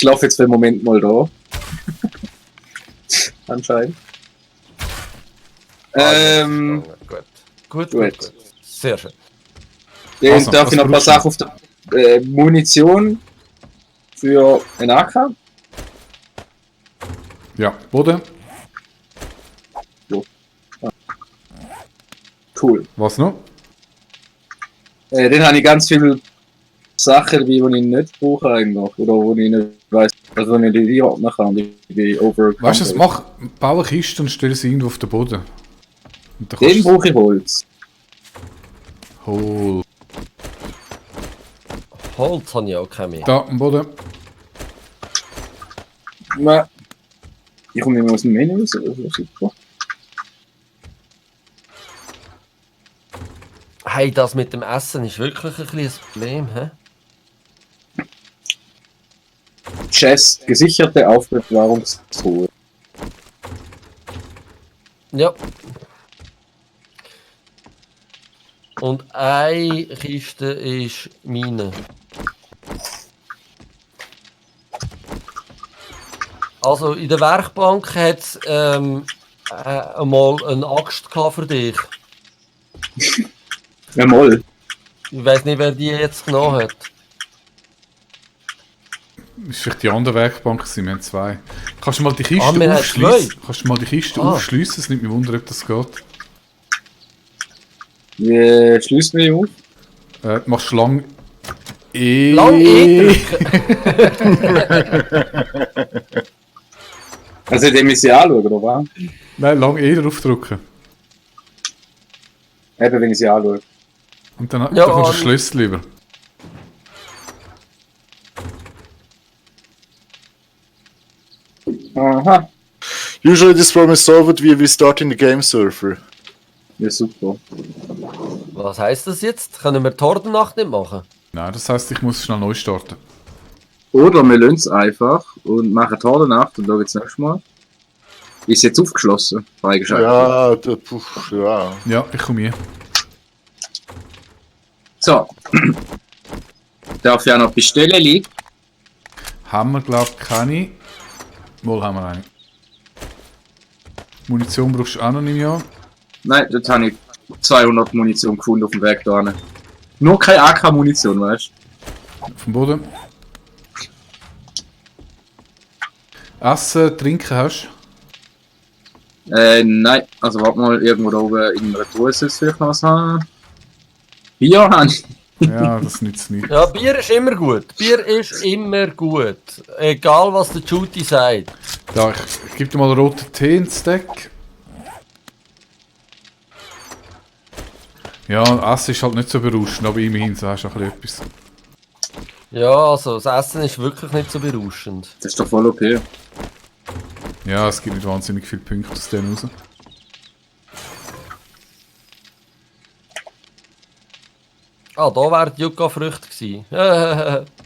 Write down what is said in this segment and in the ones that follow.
schlafe jetzt für den Moment mal da. Anscheinend. Gut. Sehr schön. Dann Also, darf was ich noch ein paar brauchst du? Sachen auf der Munition für einen AK. Ja, Boden. Cool. Was noch? Dann habe ich ganz viele Sachen, die ich nicht brauche eigentlich. Oder wo ich nicht weiss, also wenn ich die einordnen kann, die over. Weißt du, bau eine Kiste und stell sie irgendwo auf den Boden. Und dann Den kannst brauche ich Holz. Hol. Holz habe ich auch keine mehr. Da, am Boden. Ich komme nicht mehr aus dem Menü raus, also super. Hey, das mit dem Essen ist wirklich ein kleines Problem, hä? Chest, gesicherte Aufbewahrungstruhe. Ja. Und eine Kiste ist meine. Also in der Werkbank hat es einmal eine Axt gehabt für dich. Ja, mal. Ich weiß nicht, wer die jetzt genommen hat. Ist vielleicht die andere Werkbank gewesen, wir haben zwei. Kannst du mal die Kiste wir haben aufschliessen? zwei. Kannst du mal die Kiste aufschliessen? Es nimmt mich wunder, ob das geht. Wie schließt mich auf? Du machst lang Lang drücken. Also, den müssen sie anschauen, oder was? Nein, lang draufdrücken. Eben, wenn ich sie anschaue. Und dann, Ja, dann kommst du den Schlüssel über. Aha. Usually this problem is solved via restarting the game server. Ja, super. Was heisst das jetzt? Können wir die Hordennacht nicht machen? Nein, das heisst, ich muss schnell neu starten. Oder wir lassen es einfach und machen die Hordennacht und schauen jetzt nächstes Mal. Ist jetzt aufgeschlossen? Freigeschaltet. Ja, ja. Ja, ich komme hier. So. Darf ja noch bestellen, lieb. Haben wir, glaube ich, keine. Wohl haben wir eine. Munition brauchst du auch noch nicht mehr. Nein, dort habe ich 200 Munition gefunden auf dem Weg da hin. Nur keine AK-Munition, weißt Vom Boden. Essen, trinken hast du? Nein. Also warte mal, irgendwo da oben in einer Truhe soll es vielleicht noch was haben. Bier habe ich. du? Ja, das nützt nichts. Ja, Bier ist immer gut. Bier ist immer gut. Egal was der Judy sagt. Ja, ich gebe dir mal einen roten Tee ins Stack. Ja, Essen ist halt nicht so berauschend, aber immerhin so hast du ein bisschen etwas. Ja, also das Essen ist wirklich nicht so berauschend. Das ist doch voll okay. Ja, es gibt nicht wahnsinnig viele Punkte aus dem raus. Ah, da wäre die Yucca-Früchte gewesen.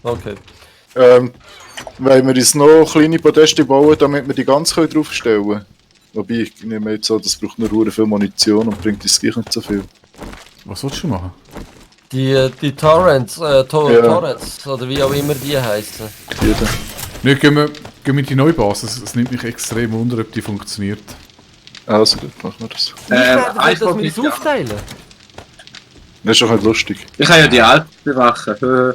Okay. Wollen wir uns noch kleine Podeste bauen, damit wir die ganz draufstellen können? Wobei, ich nehme jetzt an, das braucht nur viel Munition und bringt uns gleich nicht so viel. Was willst du machen? Die Torrents, Torrents, oder wie auch immer die heißen. Jeder. Ne, gehen wir in die neue Basis. Es nimmt mich extrem wunder, ob die funktioniert. Also gut, machen wir das. Wie werden wir einfach das mit nicht, uns aufteilen? Das ist doch nicht lustig. Ich kann ja die Alp bewachen.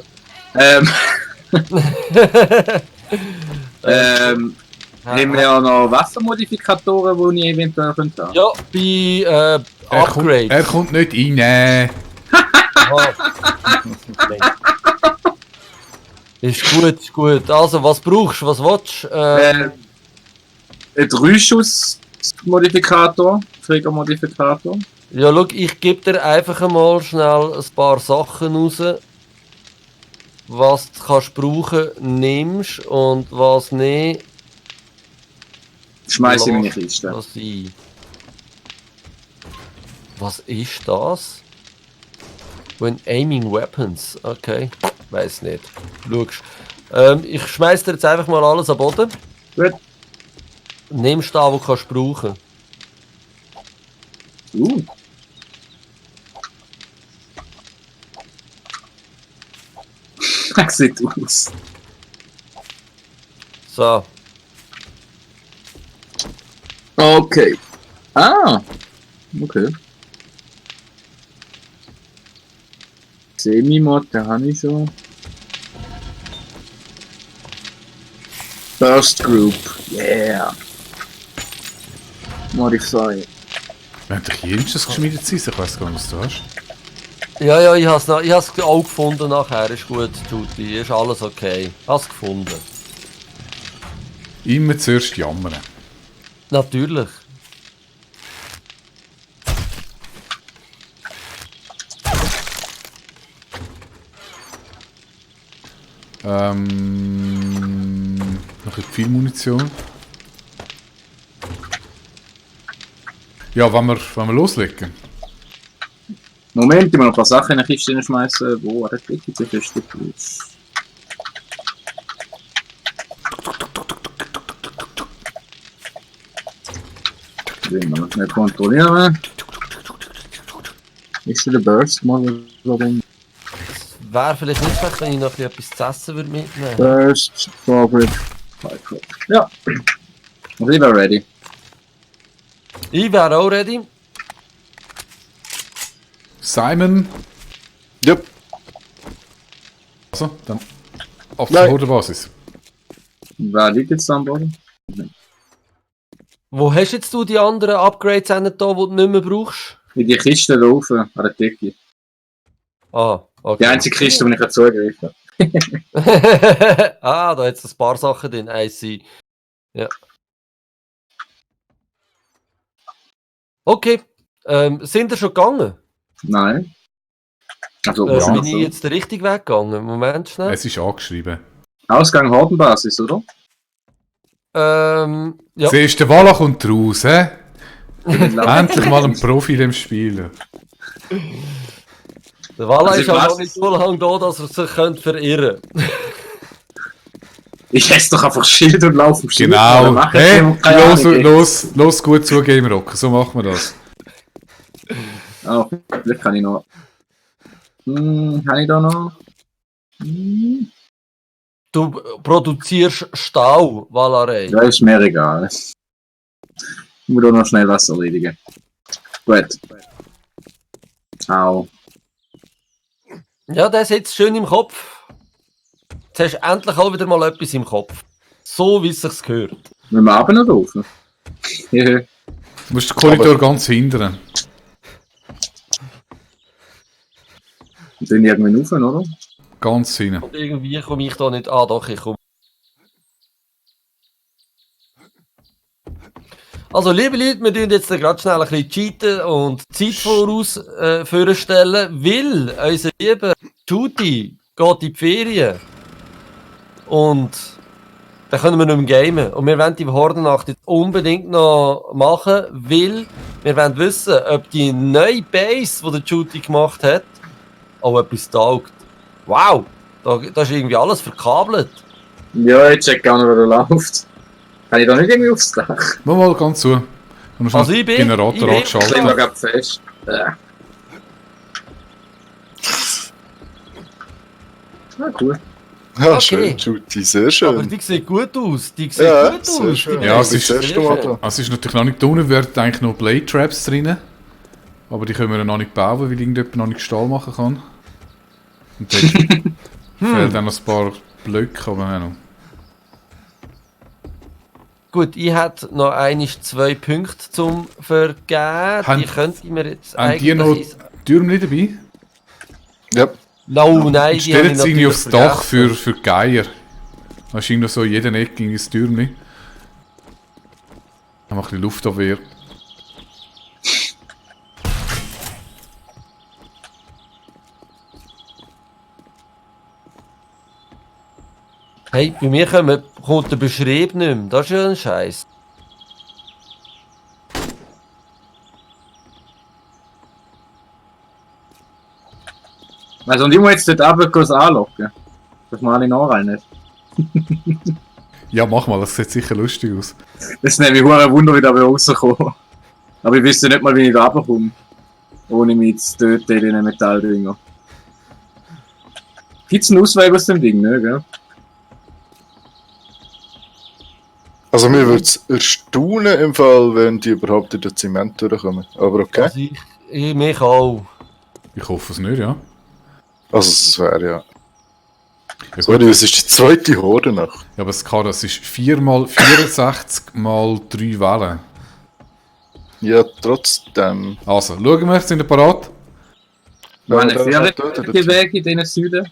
Nehmen wir ja noch Wassermodifikatoren, die ich eventuell könnte haben. Ja, bei Upgrades. Er kommt nicht rein. Aha. Ist gut, ist gut. Also, was brauchst du? Was willst du? Ein 3-Schuss-Modifikator, Trägermodifikator. Ja, schau, ich gebe dir einfach mal schnell ein paar Sachen raus. Was du kannst brauchen, nimmst und was nicht, Schmeiß in meine Kiste. lass ein. Was ist das? When aiming weapons. Okay, weiß nicht. Schaust. Ich schmeiß dir jetzt einfach mal alles am Boden. Gut. Nimmst da, wo du kannst brauchen. Das sieht aus. So. Okay. Ah! Okay. Semi-Mod, den habe ich schon. First Group. Yeah. Modify. Wenn dich jenes geschmiedet sein, ich weiß gar nicht, was du hast. Ja, ich has auch gefunden nachher. Ist gut, Judy. Ist alles okay. Hast gefunden. Immer zuerst jammern. Natürlich. Noch viel Munition. Ja, wenn wir loslegen. Moment, ich muss noch ein paar Sachen in eine Kiste schmeißen. Wo hat die Kiste fest? Den wir noch schnell kontrollieren. Ist der Burst mal so rum? Wäre vielleicht nicht schlecht, wenn ich noch etwas zu essen würde mitnehmen. Burst, Fabric, ja. Und ich wäre ready. Ich wäre auch ready. Simon. Yep. Also, dann auf Nein. die Hordenbasis. Wer liegt jetzt da am Boden? Wo hast jetzt du die anderen Upgrades da, die du nicht mehr brauchst? In die Kiste laufen, an der Decke. Ah, okay. Die einzige Kiste, die ich zugegriffen habe. Ah, da hat es ein paar Sachen drin. I see. Ja. Okay. Sind ihr schon gegangen? Nein. Also, Ja. Bin ich jetzt den richtigen Weg gegangen? Moment schnell. Es ist angeschrieben. Ausgang Hordenbasis, oder? Ja. Siehst du, der Walla kommt raus, hä? Endlich Endlich mal ein Profi in dem Spiel. Der Walla Also ist aber was- noch nicht so lange da, dass er sich verirren könnte. Ich esse doch einfach Schild und laufe im Schild. Genau. Hey, Los, los gut zu, Game Rock. So machen wir das. Oh, vielleicht kann ich noch. Kann ich da noch? Du produzierst Stau, Valarei. Ja, ist mir egal. Ich muss da noch schnell was erledigen. Gut. Au. Ja, der sitzt schön im Kopf. Jetzt hast du endlich auch wieder mal etwas im Kopf. So wie es sich gehört. Müssen wir abends noch laufen? Du musst den Korridor ganz hindern. Dann irgendwann rauf, oder? Ganz hinten. Und irgendwie komme ich da nicht an. Doch, ich komme. Also, liebe Leute, wir tun jetzt gerade schnell ein bisschen cheaten und Zeit voraus vorstellen, weil unser lieber Judy geht in die Ferien. Und dann können wir nicht mehr gamen. Und wir wollen die Hordennacht jetzt unbedingt noch machen, weil wir wollen wissen, ob die neue Base, die der Judy gemacht hat, auch etwas taugt. Wow! Da ist irgendwie alles verkabelt. Ja, ich check gar nicht, wer da läuft. Kann ich da nicht irgendwie aufs Dach? Mach mal ganz zu. Und noch Also den ich bin- Generator ich bin- Ich angeschaltet. bin da gerade fest. Ah, cool. Ja, Okay. schön, Judy, sehr Aber schön. die sieht gut aus. Die sieht Ja, gut sehr aus. schön. Die Ja, Base es ist- sehr das erste Mal schön. da. Also es ist natürlich noch nicht da unten, werden eigentlich noch Blade Traps drin. Aber die können wir noch nicht bauen, weil irgendjemand noch nicht Stahl machen kann. Und dann fehlen dann noch ein paar Blöcke, aber ja noch. Gut, ich hätte noch 2 Punkte zum Vergeben. Haben- Die könnte ich mir jetzt Haben die noch eigentlich... Türme nicht dabei? Ja, No, nein, die Stellen habe sie ich irgendwie natürlich aufs Dach vergessen. für Geier. Da ist irgendwie so in jeder Ecke ein Türme. Haben wir ein bisschen Luftabwehr. Hey, bei mir kommt der Beschrieb nicht mehr. Das ist ja ein Scheiß. Also, und ich muss jetzt dort runter kurz anlocken. Das mal alle nachher nicht. Ja, mach mal, das sieht sicher lustig aus. Das ist nämlich ein Wunder, wie da rauskommen. Aber ich wüsste nicht mal, wie ich da runterkomme. Ohne mich zu töten in den Metalldinger. Gibt's einen Ausweg aus dem Ding, ne, gell? Also mir würde es erstaunen im Fall, wenn die überhaupt in den Zement durchkommen. Aber okay. Also ich mich auch. Ich hoffe es nicht, ja. Also es wäre ja... Ja, Sorry, es ist die zweite Horde noch. Ja, aber das ist 4 mal 64 mal 3 Wellen. Ja, trotzdem. Also, schauen wir, sind wir parat? Meine Ja, viele da- Wege in den Süden.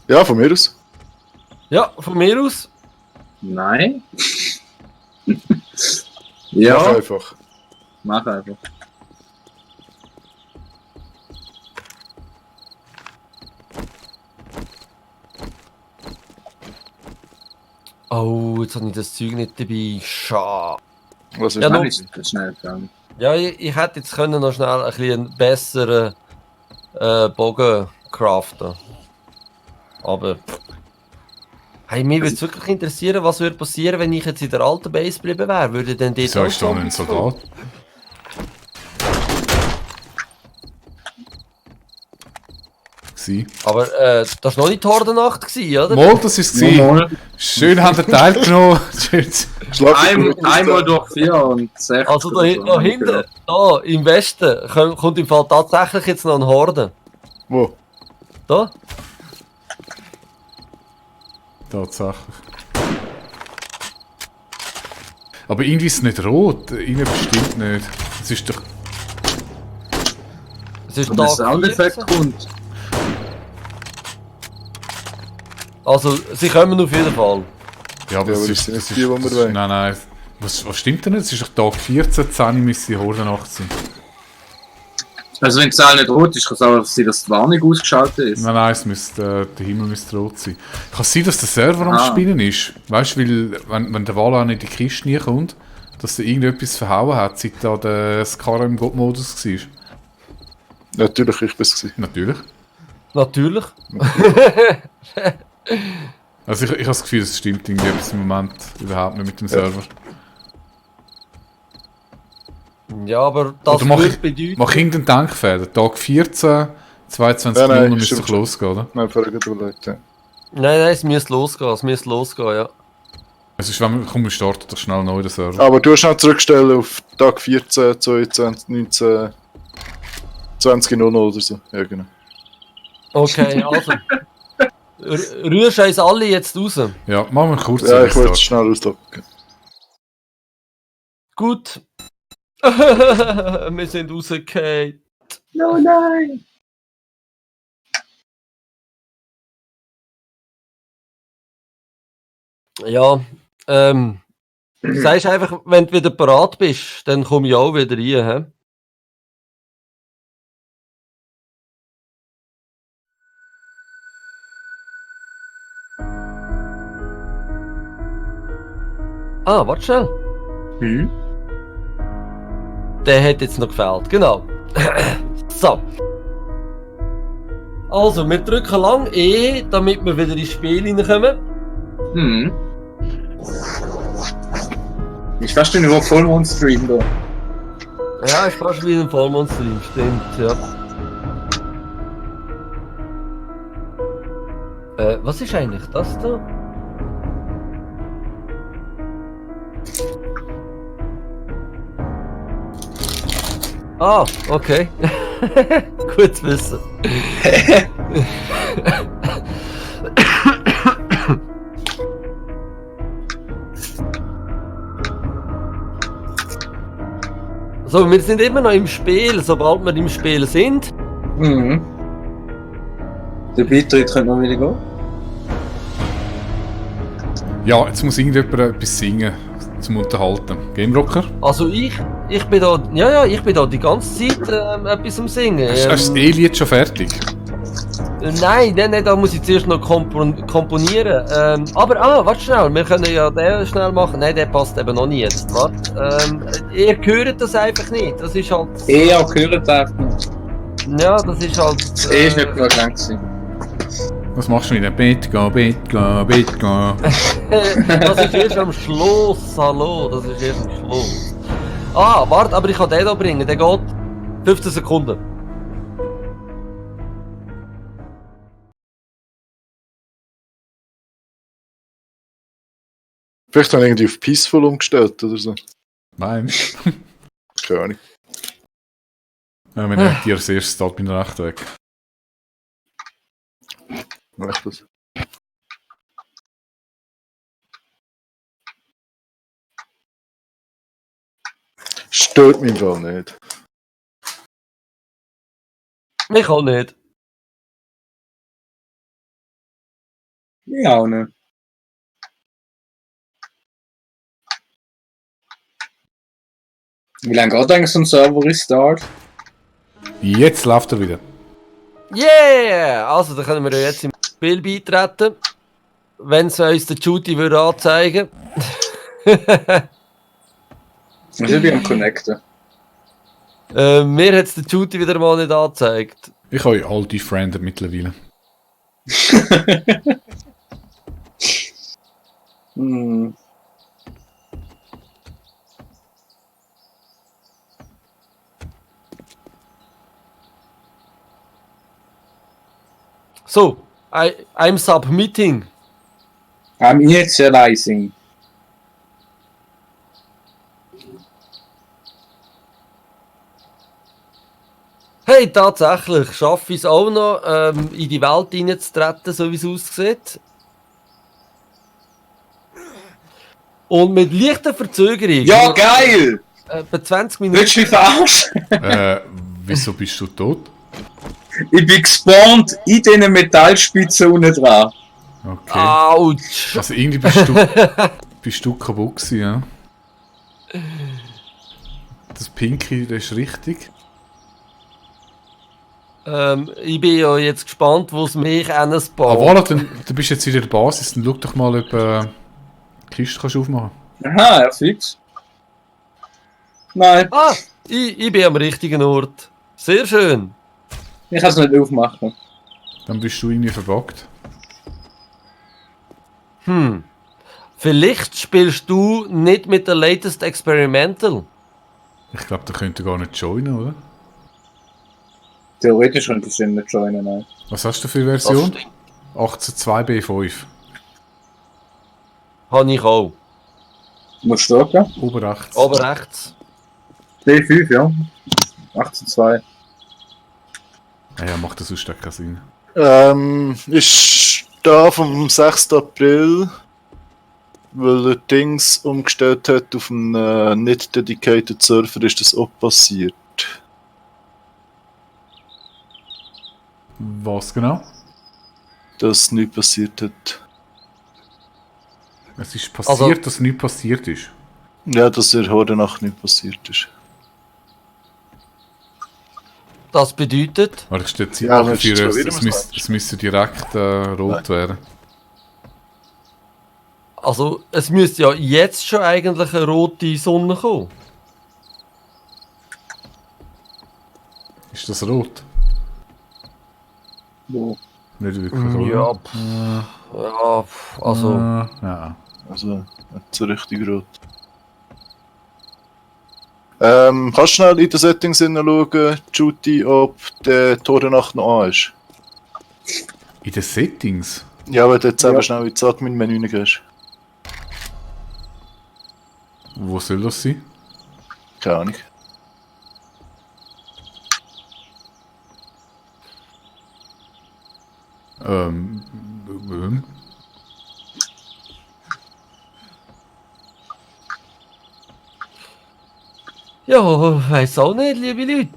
Ja, von mir aus. Ja, von mir aus. Nein. Mach Ja, einfach. mach einfach. Oh, jetzt habe ich das Zeug nicht dabei. Schade. Was ist Ja, Nein, noch- ist das schnell gegangen. Ja, ich hätte jetzt können noch schnell ein bisschen einen besseren Bogen craften. Aber... Hey, mich würde es wirklich interessieren, was würde passieren, wenn ich jetzt in der alten Base geblieben wäre. Würde denn dort Wieso auch ist da ein Zombies Soldat? Gsi. kommen? Aber das war noch nicht die Hordennacht, gewesen, oder? Mal, das ist es. Mal. Schön haben ihr teilgenommen. Schön. Einmal durch 4 und 6. Also da hinten, da im Westen, kommt im Fall tatsächlich jetzt noch ein Horde. Wo? Da? Tatsächlich. Aber irgendwie ist es nicht rot. Irgendwie bestimmt nicht. Es ist doch. Es ist Und der Tag Soundeffekt 14. kommt. Also, sie kommen auf jeden Fall. Ja, aber Ja, es aber ist. das sind Es nicht die, die wir ist wollen. nein. Was stimmt denn nicht? Es ist doch Tag 14, 10 müsste die Horde Nacht sein. Also wenn die Zahl nicht rot ist, kann es auch sein, dass die Warnung ausgeschaltet ist. Nein, es müsste, der Himmel müsste rot sein. Kann es sein, dass der Server am Ah. Spinnen ist? Weißt du, weil, wenn der Wahl in die Kiste nie kommt, dass er irgendetwas verhauen hat, seit da der Skara im God-Modus war? Natürlich, ich bin es gewesen. Natürlich. Natürlich. Also ich habe das Gefühl, es stimmt irgendwie etwas im Moment überhaupt nicht mit dem Server. Ja, aber das Oder mach würde ich- bedeuten... Mach irgendeinen Denkfehler. Tag 14, 22 Nein, Minuten müsste stimmt doch losgehen, oder? Nein, vorher Leute. Nein, es müsste losgehen, ja. Es ist, wenn wir, komm, wir starten doch schnell neu den Server. Aber du hast noch zurückstellen auf Tag 14, 22, 19, 20.00 oder so. Ja, genau. Okay, also. Rührst du uns alle jetzt raus? Ja, machen wir kurz Ja, einen ich wollte es Restart. schnell ausdrücken. Gut. Wir sind rausgefallen. No, nein! Ja, sagst einfach, wenn du wieder bereit bist, dann komme ich auch wieder rein. He? Ah, warte schnell. Hm? Der hat jetzt noch gefehlt, genau. So. Also, wir drücken lang E, damit wir wieder ins Spiel reinkommen. Hm. Ich fast den überhaupt Vollmond-Stream da. Ja, ist fast wie ein Vollmond-Stream, stimmt, ja. Was ist eigentlich das da? Ah, okay. Gut zu wissen. So, wir sind immer noch im Spiel. Sobald wir im Spiel sind, Mhm. Der Beitritt könnte noch wieder gehen. Ja, jetzt muss irgendjemand etwas singen zum Unterhalten. Game Rocker? also ich bin da, ja, ich bin da die ganze Zeit etwas am Singen. Hast du das E-Lied schon fertig? Nein, da muss ich zuerst noch komponieren. Aber, warte schnell, wir können ja den schnell machen. Nein, der passt eben noch nicht jetzt. Warte, ihr hört das einfach nicht. Das ist halt, Eher gehört einfach nicht. ja, das ist halt... Das ist nicht genug lang gewesen. Was machst du wieder? Bett gehen, Bett gehen, Bett gehen. Das ist erst am Schluss, hallo, das ist erst am Schluss. Ah, warte, aber ich kann den da bringen, der geht 15 Sekunden. Vielleicht habe ich irgendwie auf Peaceful umgestellt oder so. Nein. Keine Ahnung. Ja, wir nehmen dir als erstes da bin recht weg. Echt das? Stört mich im Fall nicht. Mich auch nicht. Ja, auch nicht. Wie lange geht eigentlich so ein Server Restart? Jetzt läuft er wieder. Yeah! Also, da können wir ja jetzt im Spiel beitreten. Wenn es uns der Judy würde anzeigen. Ich bin am Connecten. Mir hat es der Judy wieder mal nicht angezeigt. Ich habe all die Freunde mittlerweile. Hm. So, I'm submitting. I'm initializing. Hey, tatsächlich schaffe ich es auch noch, in die Welt hineinzutreten, so wie es aussieht. Und mit leichter Verzögerung. Ja, geil! Bei 20 Minuten. Willst du mich verarschen? Wieso bist du tot? Ich bin gespawnt in diesen Metallspitzen unten dran. Okay. Autsch! Also irgendwie bist du kaputt gewesen, ja? Das Pinky, das ist richtig. Ich bin ja jetzt gespannt, wo es mich spawnt. Voilà, dann bist du jetzt wieder in der Basis. Dann schau doch mal, ob die Kiste kannst aufmachen. Aha, ja, fix. Nein, Ah, ich bin am richtigen Ort. Sehr schön. ich kann es nicht aufmachen. Dann bist du irgendwie verbuggt. Vielleicht spielst du nicht mit der latest Experimental. Ich glaube, da könnte gar nicht joinen, oder? Theoretisch könnte ich den nicht joinen, nein. Was hast du für eine Version? stimmt. 18.2b5. Habe ich auch. Musst du starten? Ober rechts. Oben rechts. D5, ja. 18.2. Ja, macht das sonst keinen Sinn. Ist da vom 6. April, weil er Dings umgestellt hat auf einen nicht dedicated Server, ist das auch passiert. Was genau? Dass nichts passiert hat. Es ist passiert, Also- dass nichts passiert ist. Ja, dass er heute Nacht nicht passiert ist. Das bedeutet, Aber ich stehe Zeit Ja, nachher das ist für schon wieder es müsste direkt rot werden. also es müsste ja jetzt schon eigentlich eine rote Sonne kommen. Ist das rot? Wo? Nicht wirklich, oder? Ja, ja, also Ja. Also, nicht so richtig rot. Kannst du schnell in den Settings hineinschauen, Judy, ob der Tore Nacht noch an ist? In den Settings? Ja, wenn du jetzt Ja. eben schnell ins Admin-Menü gehst. Wo soll das sein? Keine Ahnung. Ähm. ja, weiß auch nicht, liebe Leute.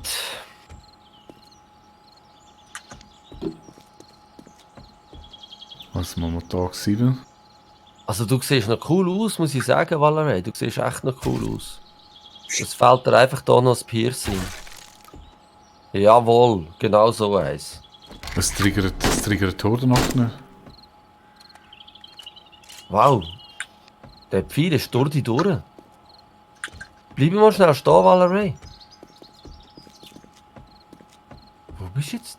Was machen wir Tag 7? Also du siehst noch cool aus, muss ich sagen, Valerie. Du siehst echt noch cool aus. Es fehlt dir einfach da noch das Piercing. Jawohl, genau so eins. Das triggert Tore noch nicht. Wow. Der Pfeil ist durch die durch. Bleib mal schnell stehen, Valerie. Wo bist du jetzt?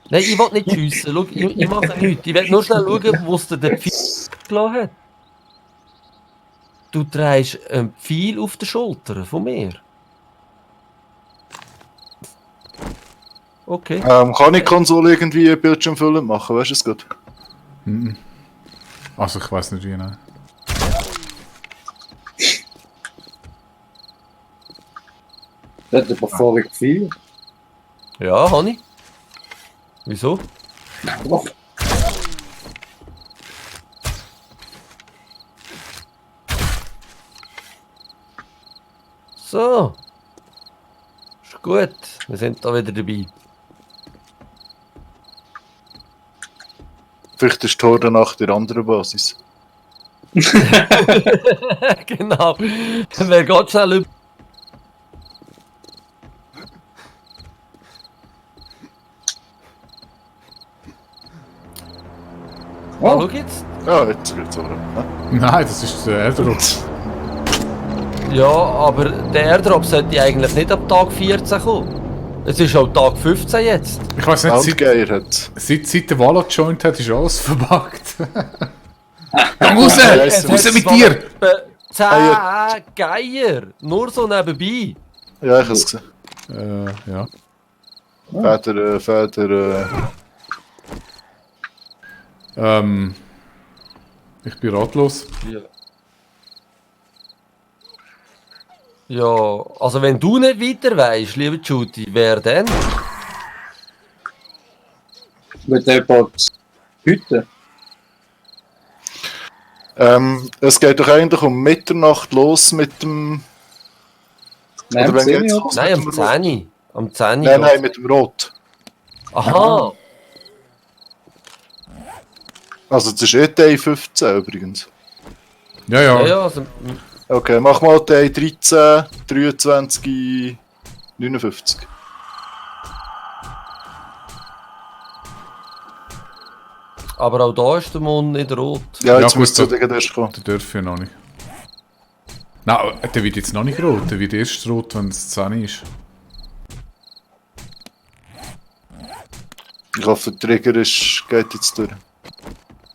Nein, ich will nicht schiessen. Schau, ich mache nichts. Ich will nur schnell schauen, wo es dir der Pfeil gelassen hat. Du trägst einen Pfeil auf der Schulter von mir. Okay. Kann ich die Konsole irgendwie Bildschirmfüllend machen, weißt du es gut? Also ich weiß nicht wie, nein. Hat jemand vorher viel? Ja, habe ich. Wieso? Doch. So. Ist gut. Wir sind da wieder dabei. Vielleicht ist die Horde nach der anderen Basis. Genau. Wer geht schnell über. Ah, schau jetzt. Ja, jetzt geht's aber. Ne? Nein, das ist der Airdrop. Ja, aber der Airdrop sollte eigentlich nicht ab Tag 14 kommen. Es ist auch Tag 15 jetzt. Ich weiß nicht, Outgeier hat. seit der Walla joint hat, ist alles verbuggt. Komm raus! Es Raus mit dir! 10 Geier. Nur so nebenbei. Ja, ich hab's gesehen. Ja. Feder. Ich bin ratlos. Ja, also wenn du nicht weiter weißt, lieber Judy, wer denn? Mit jemand hüten. Es geht doch eigentlich um Mitternacht los mit dem. Nein, Oder wenn gesehen, geht's oder? los? Nein, Mit am dem Rot? 10. Am 10. Nein, mit dem Rot. Aha. Also, das ist eh Day 15 übrigens. Ja, Ja, ja. ja, also, Okay, mach mal Day 13, 23, 59. aber auch da ist der Mond nicht rot. Ja, jetzt gut, müsst ihr da- gegen erst kommen. Der darf ja noch nicht. Nein, der wird jetzt noch nicht rot. Der wird erst rot, wenn es 10 ist. Ich hoffe, der Trigger geht jetzt durch.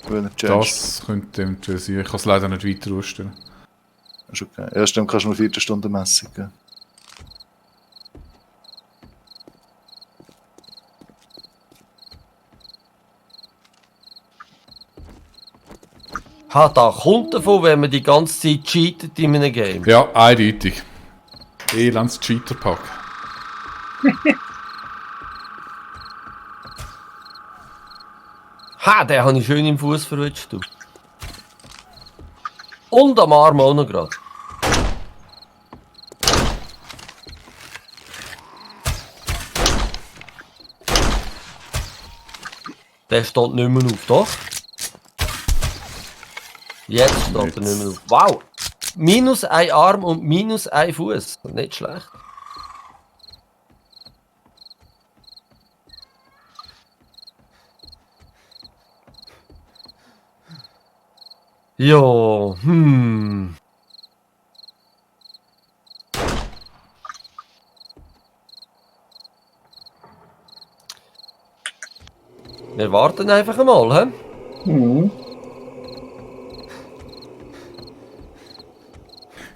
Wenn er changed. Das könnte eventuell sein. Ich kann es leider nicht weiter ausstellen. Ist okay. Ja, stimmt, kannst du nur 4 Stunden Messung geben. Ha, da kommt davon, wenn man die ganze Zeit cheatet in einem Game. Ja, eindeutig. Elends Cheater-Pack. Ha, den habe ich schön im Fuß verrutscht. Du. Und am Arm auch noch gerade. Der steht nicht mehr auf, doch? Jetzt steht er nicht mehr auf. Wow! Minus ein Arm und minus ein Fuß. Nicht schlecht. Ja, Wir warten einfach einmal, hä? Mhm.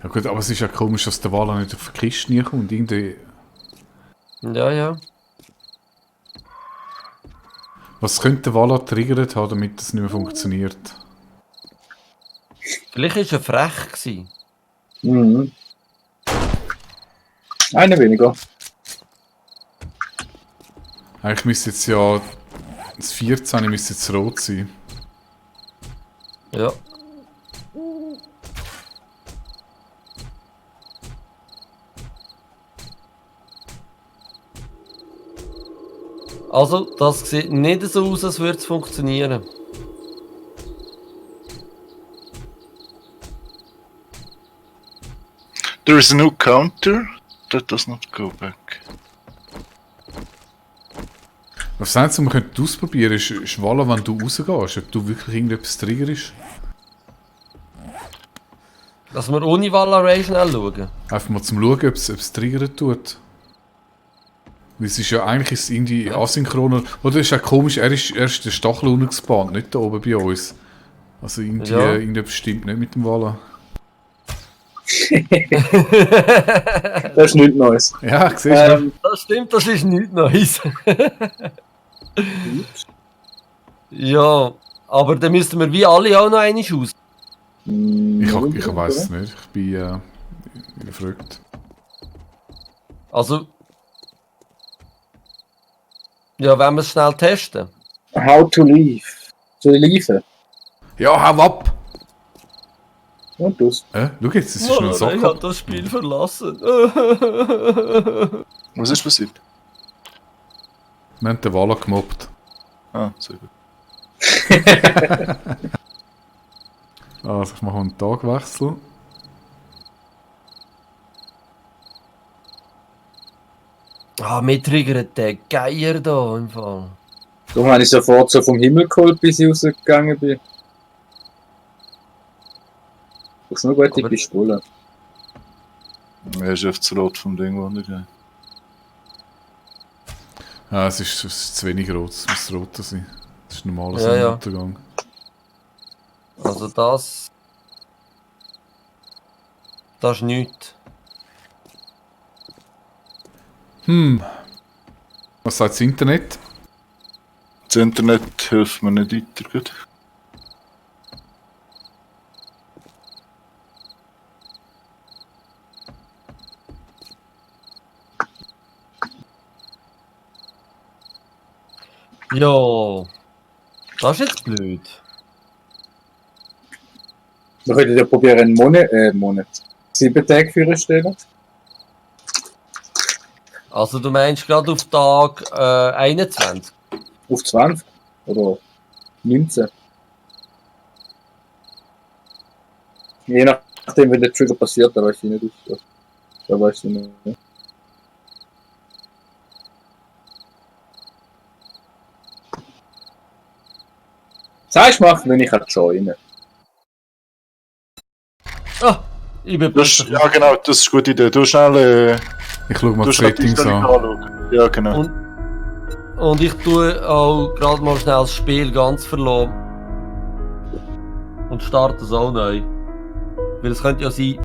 Ja gut, aber es ist ja komisch, dass der Walla nicht auf die Kiste nie kommt. Irgendwie... Ja, ja. Was könnte der Walla triggert haben, damit das nicht mehr funktioniert? Vielleicht war er frech gewesen. Mhm. Eine weniger. Eigentlich müsste jetzt ja das 14 müsste jetzt rot sein. Ja. Also, das sieht nicht so aus, als würde es funktionieren. There is a new counter that does not go back. Was sagst du, man könnte ausprobieren, ist Walla, wenn du rausgehst, ob du wirklich irgendetwas triggerst. Dass wir ohne Valorant schnell schauen. Einfach mal zum Schauen, ob es triggern tut. Weil es ist ja eigentlich ist es irgendwie asynchroner. Oder ist ja komisch, er ist den Stachel unten gespawnt, nicht da oben bei uns. Also irgendwie, Ja. irgendetwas stimmt nicht mit dem Walla. Das ist nichts Neues. Ja, siehst du. Das stimmt, das ist nichts Neues. Ja, aber dann müssten wir wie alle auch noch eine aus. Ich weiß es nicht, ich bin verrückt. Also. Ja, wenn wir es schnell testen. How to leave. Soll ich leave? Ja, hau ab! Und das. Schau jetzt, das ist schnell Ich Sack. habe das Spiel verlassen. Was ist passiert? Wir haben den Walla gemobbt. Ah, sehr gut. Also, ich mache einen Tagwechsel. Ah, mir triggert der Geier da im Fall. Darum habe ich sofort so vom Himmel geholt, bis ich rausgegangen bin. Das ist eine gute Aber- Pistole. Er ist auf das Rot vom Ding, wo nicht. Ah, es ist zu wenig rot, es muss roter sein. Das ist ein normaler Ja, ja. Sonnenuntergang. Also das. Das ist nichts. Was sagt das Internet? Das Internet hilft mir nicht weiter. Gut. Ja. Das ist jetzt blöd. Wir könnten ja probieren, einen Monat. 7 Tage für stellen. Also du meinst gerade auf Tag 21? Auf 20. Oder 19. Je nachdem, wenn der Trigger passiert, da weiß ich nicht. Da weiß ich nicht. Sagst du mal, wenn ich joinen. Ah, ich bin Das ist, ja, genau, das ist eine gute Idee. Du schnell. Ich schaue mal Du die schnell die Settings Einstellung an. anschauen. Ja, genau. Und ich tue auch gerade mal schnell das Spiel ganz verloren. Und starte es auch neu. Weil es könnte ja sein,